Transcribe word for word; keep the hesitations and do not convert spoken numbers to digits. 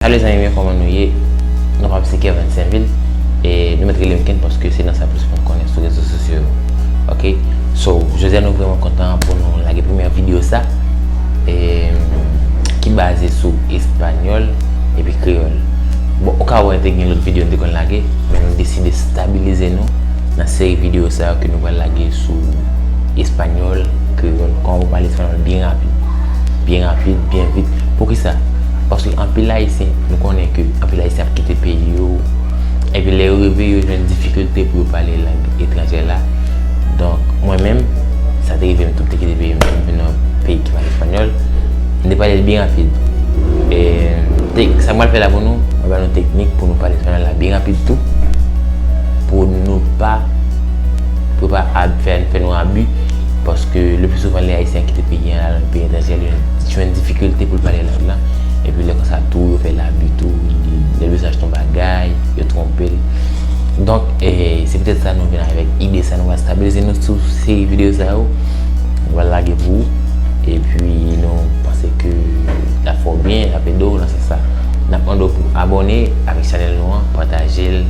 Alo zanmi m yo, kòman nou ye? Non pa m se Kervens Sainvil, e nou mèt rele m Ken paske se nan sa plis moun konnen sou rezo sosyo yo. Ok? So, jodi a nou vrèman kontan pou nou lage premyè videyo sa, e, ki baze sou espanyòl epi kreyòl. Bon, ou ka wè te gen lòt videyo nou te konn lage, men nou deside stabilize nou nan seri videyo sa yo ke nou pral lage sou espanyòl, kreyòl, kòman pou pale espanyòl byen rapid. Byen rapid, byen vit. Poukisa? Paske anpil Ayisyen, nou konnen ke anpil Ayisyen ap kite peyi yo, epi lè yo rive, yo jwenn difikilte pou yo pale lang etranjè la. Donk, mwen menm, sa te rive m tou, m te kite peyi m, m vin nan yon peyi ki pale espanyòl. M te pale l byen rapid. E, tek, sa m pral fè la pou nou, mwen ba nou teknik pou nou pale espanyòl la byen rapid tou. Pou nou pa, pou pa ab, fè, fè nou abi. Paske le pli souvan, lè Ayisyen kite peyi an, al nan peyi etranjè, li jwenn difikilte pou l pale lang lan. Epi lè konsa tou, yo fè l abi tou, li, lè l bezwen achte yon bagay, yo twonpe l. Donk, e, se poutèt sa nou vin avèk ide sa, nou va stabilize nou sou seri videyo sa yo. Nou va lage pou ou. Epi nou panse ke l ap fè w byen, l ap ede w nan sans sa. N ap mande w pou abòne avèk chanèl nou an, pataje l,